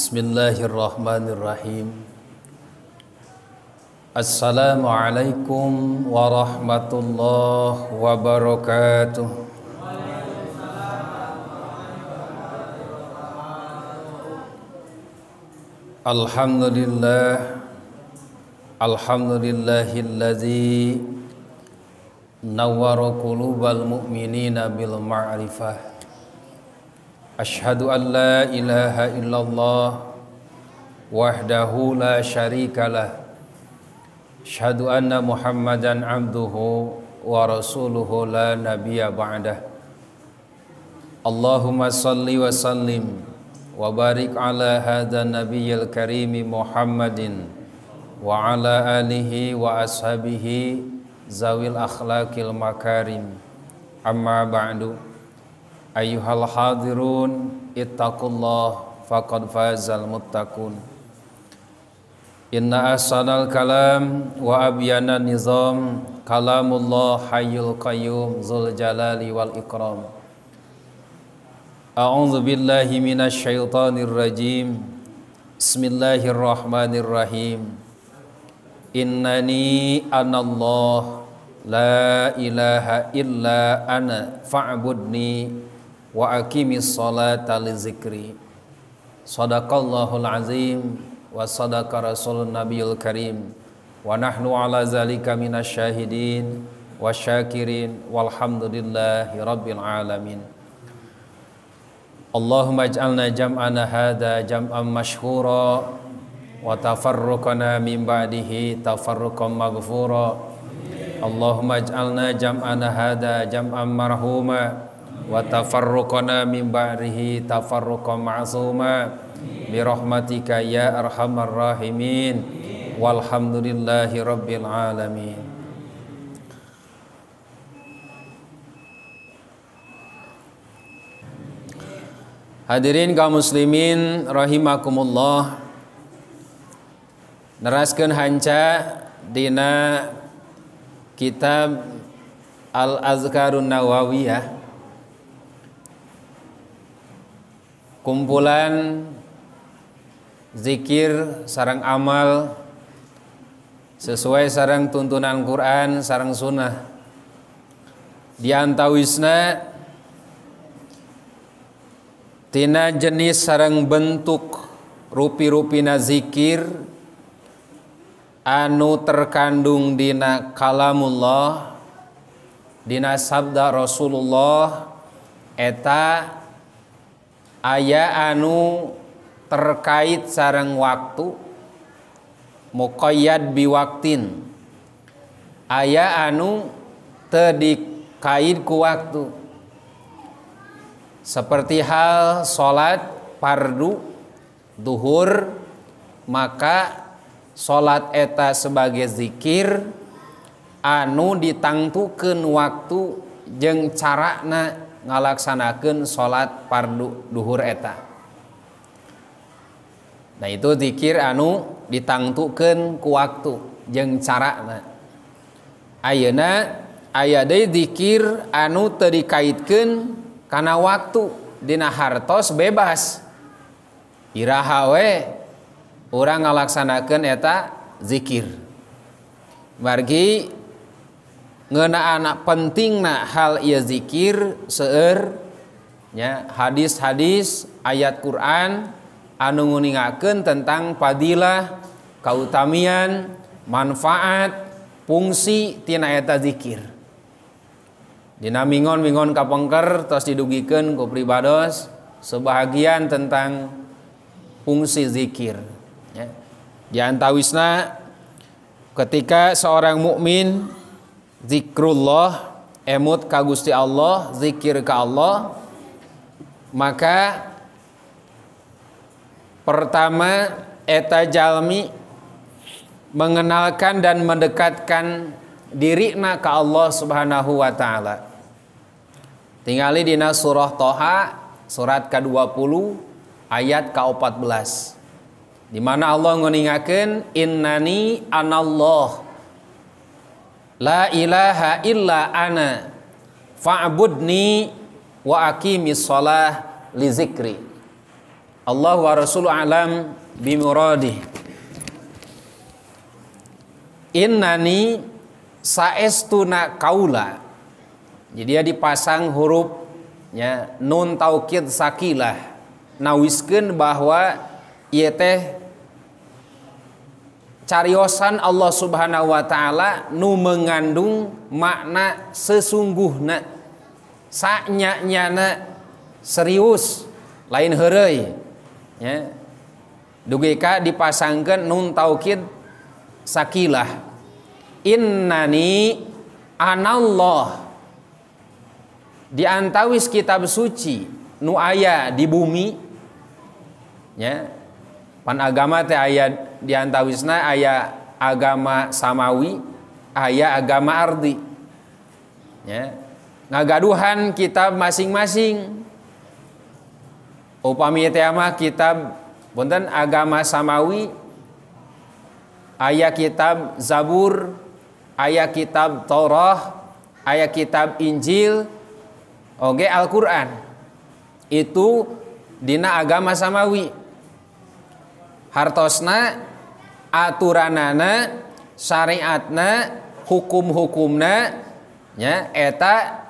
Bismillahirrahmanirrahim. Assalamualaikum warahmatullahi wabarakatuh. Alhamdulillah, alhamdulillahilladzi nawwara qulubal mu'minina bil ma'rifah. Ashhadu an la ilaha illallah wahdahu la syarikalah. Ashhadu anna Muhammadan abduhu wa rasuluhu la nabiyya ba'dah. Allahumma salli wa sallim wa barik ala hadha nabiyyil karimi Muhammadin wa ala alihi wa ashabihi zawil akhlaqil makarim. Amma ba'du. Ayyuhal hadirun ittaqullah faqad fazal muttaqun. Inna ahsanal kalam wa abyana nizam kalamullah hayyul qayyum zul jalali wal ikram. A'udzu billahi minasy syaithanir rajim. Bismillahirrahmanirrahim. Innani anallah la ilaha illa ana fa'budni wa aqimis salata li zikri. Sadaqallahul azim wa sadaqa rasulun nabiyul karim. Wa nahnu ala zalika minasyahidin wasyakirin walhamdulillahi rabbil alamin. Allahumma ij'alna jam'ana hadha jam'an mashhura wa tafarruqana min ba'dihi tafarruqan maghfura. Allahumma ij'alna jam'ana hadha jam'an marhuma wa tafarruqana min ba'dihi tafarruqan ma'suma bi rahmatika ya arhamar rahimin. Walhamdulillahi rabbil alamin. Hadirin kaum muslimin rahimakumullah. Neraskeun hanca dina kitab Al-Azkarun Nawawiyah, kumpulan zikir sareng amal sesuai sareng tuntunan Quran sareng sunnah. Di antawisna tina jenis sareng bentuk rupi-rupina zikir anu terkandung dina kalamullah, dina sabda Rasulullah, eta aya anu terkait sareng waktu, muqayyad biwaktin, aya anu teu dikait ku waktu, seperti hal salat fardu duhur, maka salat eta sebagai zikir anu ditangtukeun waktu jeung carana ngalaksanakeun salat fardu duhur eta. Nah itu zikir anu ditangtukeun ku waktu jeung carana. Ayeuna aya deui zikir anu teu dikaitkeun kana waktu, dina hartos bebas. Iraha we urang ngalaksanakeun eta zikir. Margi ngeunaan pentingna hal ieu zikir seueur nya hadis-hadis ayat Quran anu nguningakeun tentang fadilah, kautamian, manfaat, fungsi tina eta zikir. Dina mingon-mingon kapengker tos didugikeun ku pribados sebahagian tentang fungsi zikir. Ya. Di antawisna ketika seorang mukmin zikrullah, emut ka Gusti Allah, zikir ka Allah, maka pertama eta jalmi mengenalkan dan mendekatkan dirina ka Allah Subhanahu wa taala. Tingali dina surah Toha surat ke-20 ayat ke-14. Di mana Allah nguningakeun innani anallah la ilaha illa ana fa'budni wa aqimis shalah li zikri. Allah wa rasuluhu a'lam bimuradih. Innani saestuna kaula. Jadi dia dipasang huruf ya, nun taukid sakilah, nawiskeun bahwa ieu teh cariosan Allah Subhanahu wa taala nu mengandung makna sesungguhna, sanya-nyana, serius, lain heureuy ya. Dugi ka dipasangkeun nun taukid sakilah. Innani anallah. Di antawis kitab suci nu aya di bumi ya, pan agama teh aya di antawisna aya agama samawi, aya agama ardi ya, ngagaduhan kitab masing-masing. Upami teh mah kitab punten agama samawi aya kitab Zabur, aya kitab Torah, aya kitab Injil, oge Al-Qur'an. Itu dina agama samawi. Hartosna, aturanana, syariatna, hukum-hukumna nya eta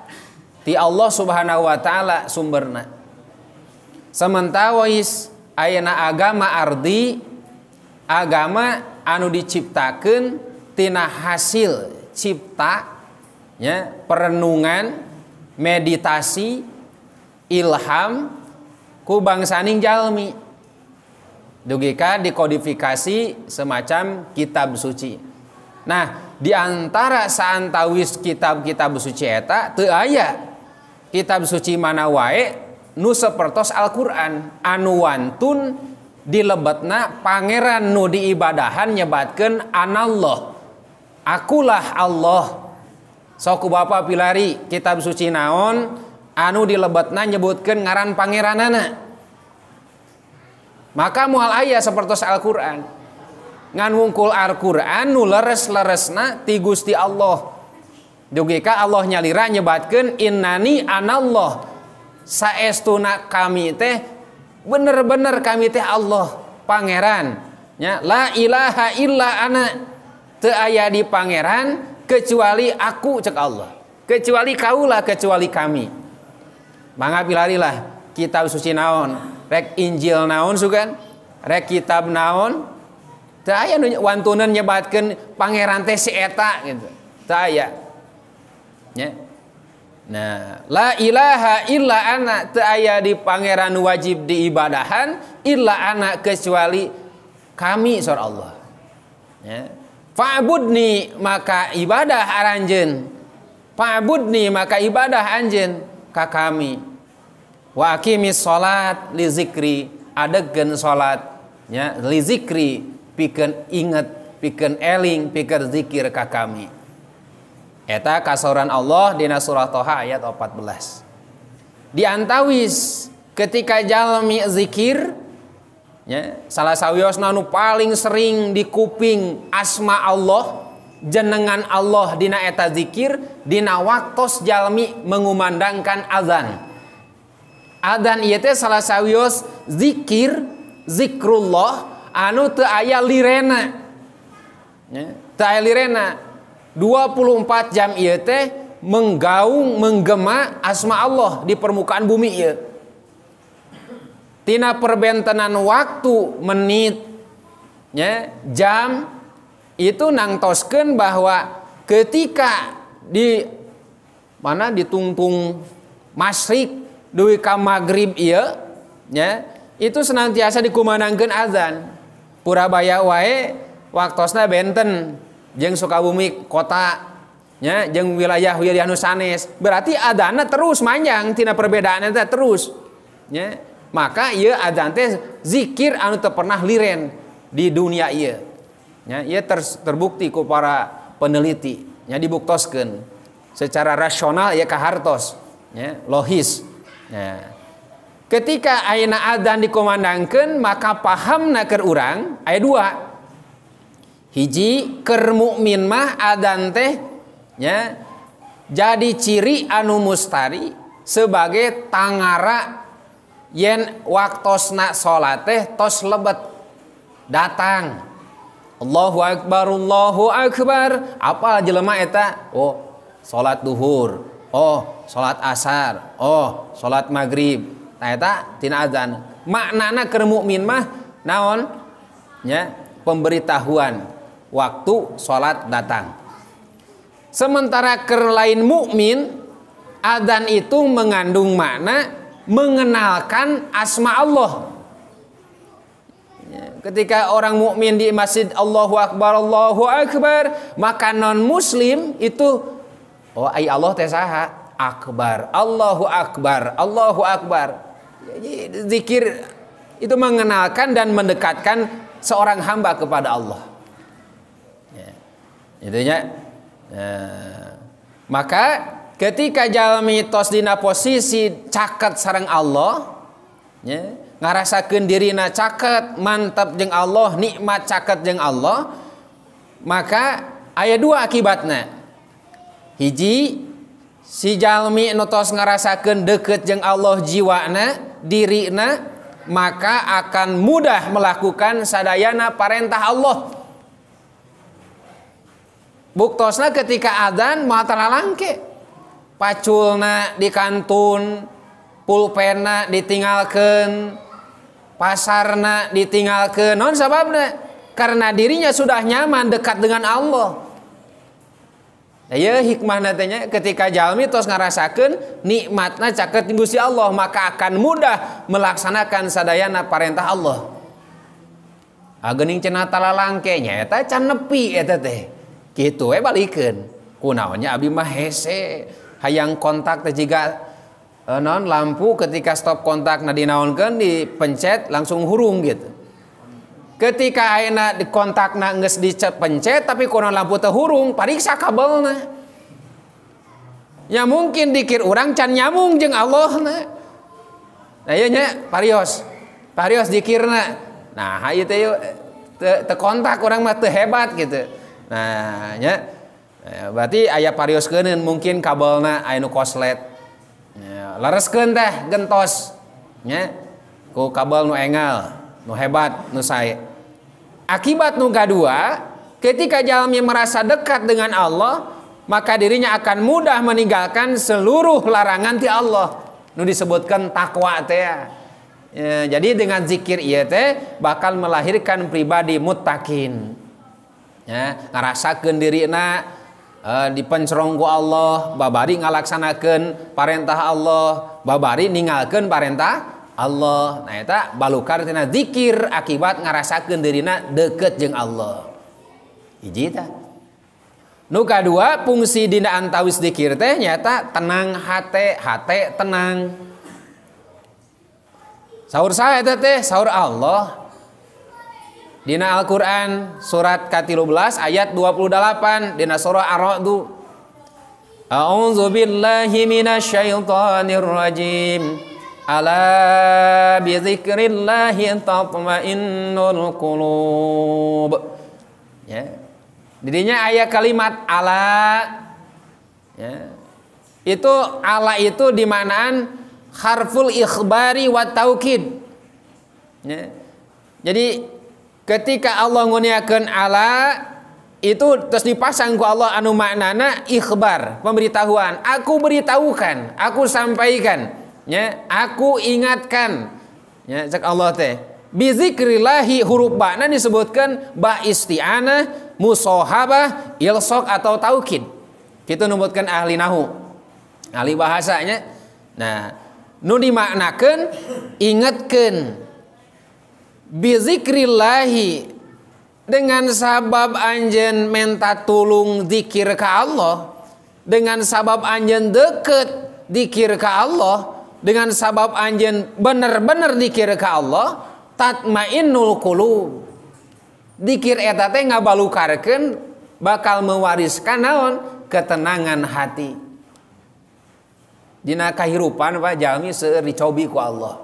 ti Allah Subhanahu wa taala sumberna. Sementawis ayeuna agama ardi, agama anu diciptakeun tina hasil cipta nya, perenungan, meditasi, ilham ku bangsaning jalmi. Dugika dikodifikasi semacam kitab suci. Nah, di antara saantawis kitab-kitab suci eta teu aya kitab suci mana wae nu sapertos Al-Qur'an anu wantun dilebetna pangeran nu diibadahan nyebatkeun anallah. Akulah Allah. Sok ku bapa pilari kitab suci naon anu dilebetna nyebutkeun ngaran pangeranana. Maka moal aya sapertos Al-Qur'an. Ngan wungkul Al-Qur'an nu leres-leresna ti Gusti Allah. Dugi ka Allah nyalira nyebatkeun innani anallah. Saestuna kami teh bener-bener kami teh Allah pangeran. Nya la ilaha illa ana. Teu aya di pangeran kecuali aku cek Allah. Kecuali kaulah, kecuali kami. Mangga pilarilah kitab suci naon, rek Injil naon sugan, rek kitab naon, teu aya nu wantunan nyebatkeun pangeran teh si eta gitu. Teu aya. Nya. Nah, la ilaha illa ana, teu aya di pangeran wajib diibadahan illa ana kecuali kami sor Allah. Ya. Fa'budni maka ibadah aranjeun. Fa'budni maka ibadah anjeun ka kami. Wa aqimis salat li zikri, adegkeun salat nya li zikri pikeun inget, pikeun eling, pikeun zikir ka kami. Eta kasauran Allah dina surah Toha ayat 14. Di antawis ketika jalmi zikir ya, salah sawiosna nu paling sering di kuping asma Allah, jenengan Allah dina eta zikir dina waktos jalmi mengumandangkan azan. Adzan ieu teh salah sawios zikir, zikrullah anu teu aya lirena. Ya, teu aya lirena. 24 jam ieu teh menggaung, menggema asma Allah di permukaan bumi ieu. Tina perbentenan waktu, menit, ya, jam itu nangtoskeun bahwa ketika di mana ditungtung masyrik duwi ka magrib ieu nya, itu senantiasa dikumandangkeun azan. Purabaya wae waktosna benten jeung Sukabumi kota nya, jeung wilayah-wilayah nu sanes. Berarti adzanna terus manjang tina perbedaan eta terus nya. Maka ieu adzan teh zikir anu teu pernah liren di dunia ieu. Nya, ieu terbukti ku para peneliti nya, dibuktoskeun secara rasional ieu kahartos nya, logis. Nah, ketika ayeuna adzan dikomandangkeun maka pahamna keur urang aya dua. Hiji, keur mukmin mah adzan teh nya jadi ciri anu mustari sebagai tangara Yen waktosna salat teh tos lebet datang. Allahu akbar, Allahu akbar. Apa jelema eta? Oh, salat duhur. Oh, salat asar. Oh, salat maghrib. Nah eta tina azan. Maknana keur mukmin mah naon? Nya, pemberitahuan waktu salat datang. Sementara keur lain mukmin, azan itu mengandung makna mengenalkan asma Allah. Ketika orang mukmin di masjid Allahu akbar, Allahu akbar, maka non muslim itu oh ai Allah teh saha? Akbar, Allahu akbar, Allahu akbar. Jadi, zikir itu mengenalkan dan mendekatkan seorang hamba kepada Allah. Ya. Itunya. Ya. Maka ketika jalmi tos dina posisi caket sareng Allah, ya, ngarasakeun dirina caket, mantep jeung Allah, nikmat caket jeung Allah, maka aya dua akibatna. Hiji, si jalmi nu tos ngarasakeun deket jeung Allah jiwana, dirina, maka akan mudah melakukan sadayana parentah Allah. Buktosna ketika adzan moal talalangke. Paculna dikantun, pulpenna ditinggalkeun, pasarna ditinggalkeun. Non sababna? Karena dirinya sudah nyaman dekat dengan Allah. Nah, ya hikmahna teh nya ketika jalmi tos ngarasakeun nikmatna caket Gusti Allah, maka akan mudah melaksanakan sadayana parentah Allah. Agening cenah talalangke nya eta can nepi eta teh. Kitu we balikeun. Kunaon nya abdi mah hese hayang kontak teh jiga non lampu ketika stop kontak na dinaonkeun dipencet langsung hurung gitu. Ketika ayeuna di kontakna geus dipencet tapi kunaon lampu teu hurung, pariksa kabelna. Ya mungkin dikir urang can nyambung jeung Allahna. Nah ieu nya parios. Parios dikirna. Nah ieu teh teu kontak urang mah teu hebat gitu. Nah nya berarti aya parioskeun mungkin kabelna aya nu koslet. Ya, lereskeun teh gentos nya ku kabel nu engal, nu hebat, nu sae. Akibat nu kadua, ketika jalmi merasa dekat dengan Allah, maka dirinya akan mudah meninggalkan seluruh larangan ti Allah. Nu disebutkan takwa teh. Ya, jadi dengan zikir ieu teh bakal melahirkan pribadi muttaqin. Ya, ngarasakeun dirina dipencerong ku Allah, babari ngalaksanakeun parentah Allah, babari ninggalkeun parentah Allah. Nah eta balukar tina zikir akibat ngarasakeun dirina deket jeung Allah. Hiji tah. Nu kadua fungsi dina antawis zikir teh nyata tenang hate, hate tenang. Saur saha eta teh? Saur Allah. Dina Al-Qur'an surat ke-13 ayat 28 dina surah Ar-Ra'd. A'udzu billahi minasyaitonir rajim. Ala bi dzikrillahi tatma'innul qulub. Ya. Didinya ayat kalimat ala, ya. Itu ala itu dimaknaan harful ikhbari wa taukid. Ya. Jadi ketika Allah nguniakeun ala itu terus dipasang ku Allah anu maknana ikhbar, pemberitahuan. Aku beritahukan, aku sampaikan, ya, aku ingatkan. Ya, cek Allah teh. Bi zikrillahi huruf ba'na disebutkan ba isti'anah, musohabah, ilsok atau taukid. Kita nyebutkan ahli nahu, ahli bahasanya. Nah, nu dimaknakeun ingatkeun. Bi zikrillahi dengan sabab anjeun menta tulung zikir ka Allah, dengan sabab anjeun deket zikir ka Allah, dengan sabab anjeun bener-bener zikir ka Allah, tatmainnul qulub. Dikir eta teh ngabalukarkeun bakal mewariskan naon? Ketenangan hati. Dina kahirupan Pak jalmi seueur dicobi ku Allah.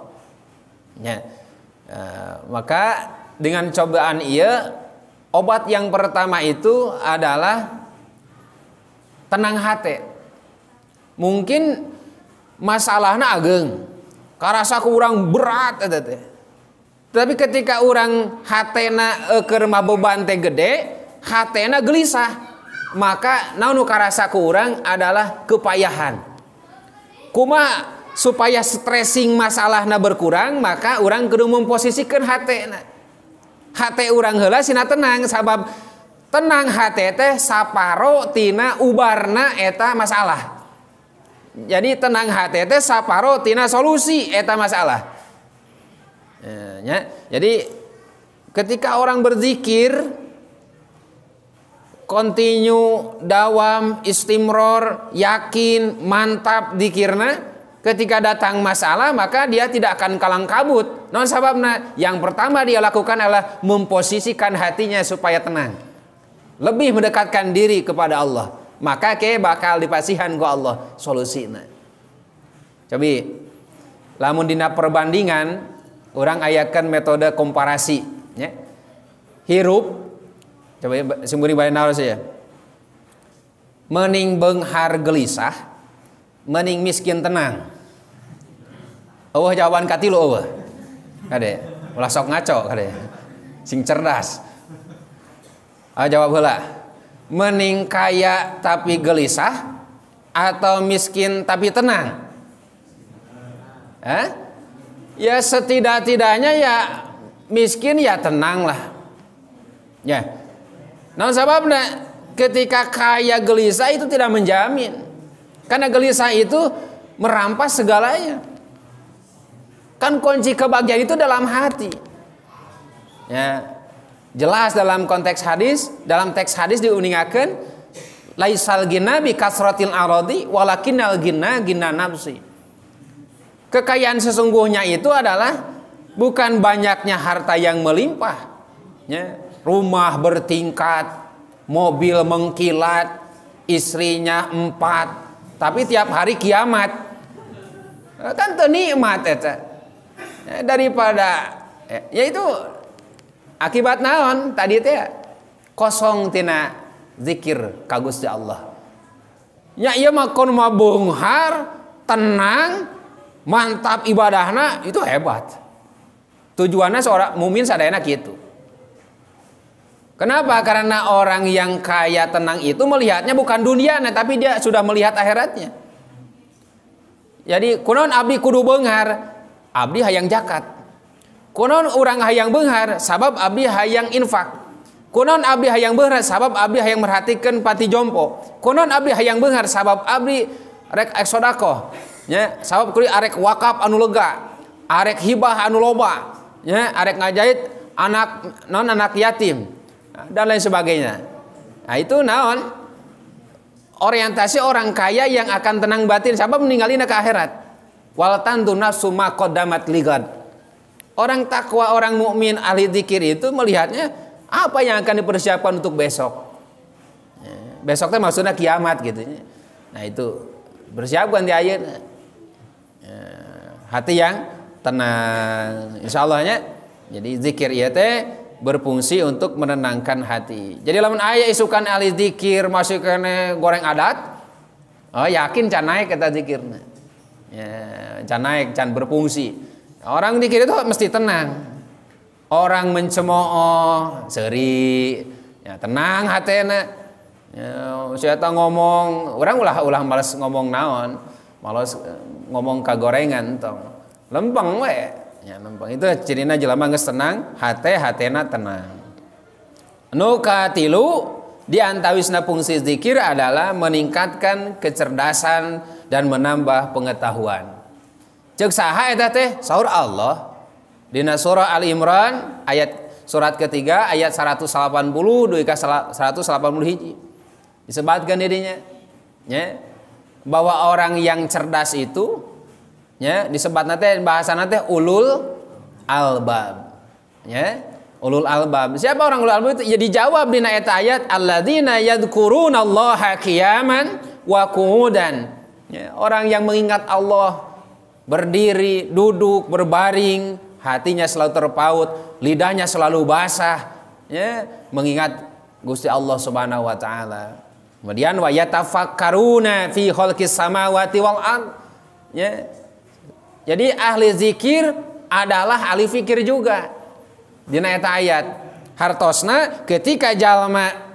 Ya. Maka dengan cobaan ieu obat yang pertama itu adalah tenang hati. Mungkin masalahna ageng. Karasa ku urang berat eta teh. Tapi ketika urang hatena keur mah beban teh gede, hatena gelisah, maka naon nu karasa ku urang adalah kepayahan. Kumaha supaya stressing masalahna berkurang, maka urang kudu memposisikan hatena. Hate urang heula sina tenang, sabab tenang hate teh saparo tina ubarna eta masalah. Jadi tenang hate teh saparo tina solusi eta masalah. Ya, jadi ketika orang berzikir kontinu, dawam, istimror, yakin, mantap dikirna, ketika datang masalah maka dia tidak akan kalang kabut. Non sababna, yang pertama dia lakukan adalah memposisikan hatinya supaya tenang, lebih mendekatkan diri kepada Allah. Maka ke bakal dipasihan ku Allah solusina. Cobi lamun dina perbandingan orang ayakan metode komparasi ya. Hirup coba sembunyi bae naros ya. Mening beunghar gelisah, mening miskin tenang. Eueuh jawaban katilu eueuh. Kade, ulah sok ngaco kade. Sing cerdas. Ah jawab heula. Mening kaya tapi gelisah atau miskin tapi tenang? Eh? Ya setidak-tidaknya ya miskin ya tenang lah. Ya. Nah sebabnya ketika kaya gelisah itu tidak menjamin. Karena gelisah itu merampas segalanya. Kan kunci kebahagiaan itu dalam hati. Ya. Jelas dalam konteks hadis, dalam teks hadis diuningakeun laisal ghina bi kasratil aradi walakinnal ghina ghina nafsi. Kekayaan sesungguhnya itu adalah bukan banyaknya harta yang melimpah, ya, rumah bertingkat, mobil mengkilat, istrinya 4, tapi tiap hari kiamat. Kan teu nikmat eta. Ya, daripada ya itu akibat naon tadi teh kosong tina zikir ka Gusti Allah. Ya ieu mah kono mah beunghar, tenang, mantap ibadahna itu hebat. Tujuannya seorang mukmin sadayana kitu. Kenapa? Karena orang yang kaya tenang itu melihatnya bukan dunianya, tapi dia sudah melihat akhiratnya. Jadi kunaon abdi kudu beunghar, abdi hayang zakat. Kunaon urang hayang beunghar, sabab abdi hayang infak. Kunaon abdi hayang beunghar, sabab abdi hayang merhatikeun panti jompo. Kunaon abdi hayang beunghar, sabab abdi rek sodakoh. Ya, sabab kudu arek wakaf anu lega, arek hibah anu loba, ya, arek ngajahit anak non anak yatim dan lain sebagainya. Nah, itu naon orientasi orang kaya yang akan tenang batin sabab meninggalina ke akhirat. Wal tandu nafsu ma qaddamat ligad. Orang takwa, orang mukmin ahli zikir itu melihatnya apa yang akan dipersiapkan untuk besok. Ya, besok teh maksudnya kiamat gitu. Nah, itu bersiapkan di ayeuna. Ya, hati yang tenang insyaallah. Jadi zikir ieu teh berfungsi untuk menenangkan hati. Jadi lamun aya isukan ahli zikir masih kene goreng adat, oh yakin can naik eta zikirna. Ya, can naik, can berfungsi. Orang zikir itu mesti tenang. Orang mencemooh, seuri, ya tenang hatena. Ya, siapa ngomong, orang ulah males ngomong naon, males ngomong kagorengan tong. Lempeng we. Ya lempeng itu cirina jelema geus tenang, hatena tenang. Nu katilu di antawisna fungsi zikir adalah meningkatkan kecerdasan dan menambah pengetahuan. Ceuk saha eta teh? Saur Allah. Dina surah Al Imran ayat surat ketiga ayat 180 dugi ka 181. Disebutkan dirinya ya, bahwa orang yang cerdas itu ya disebutna teh bahasana teh ulul albab. Ya, ulul albab. Siapa orang ulul albab itu? Ya dijawab dina eta ayat alladzina yadhkurunallaha qiyaman wa qu'udan. Ya, orang yang mengingat Allah berdiri, duduk, berbaring, hatinya selalu terpaut, lidahnya selalu basah, ya, mengingat Gusti Allah Subhanahu wa taala. Kemudian wa yatafakkaruna fi khalqis samawati wal ard. Ya. Jadi ahli zikir adalah ahli fikir juga. Dina eta ayat. Hartosna ketika jalma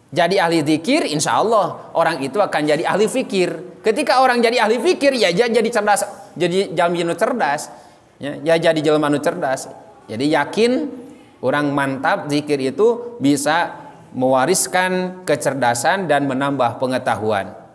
jadi ahli zikir, insya Allah orang itu akan jadi ahli fikir. Ketika orang jadi ahli fikir, ya jadi cerdas, jadi jalmi nu cerdas, ya, ya jadi jelema nu cerdas. Jadi yakin orang mantap zikir itu bisa mewariskan kecerdasan dan menambah pengetahuan.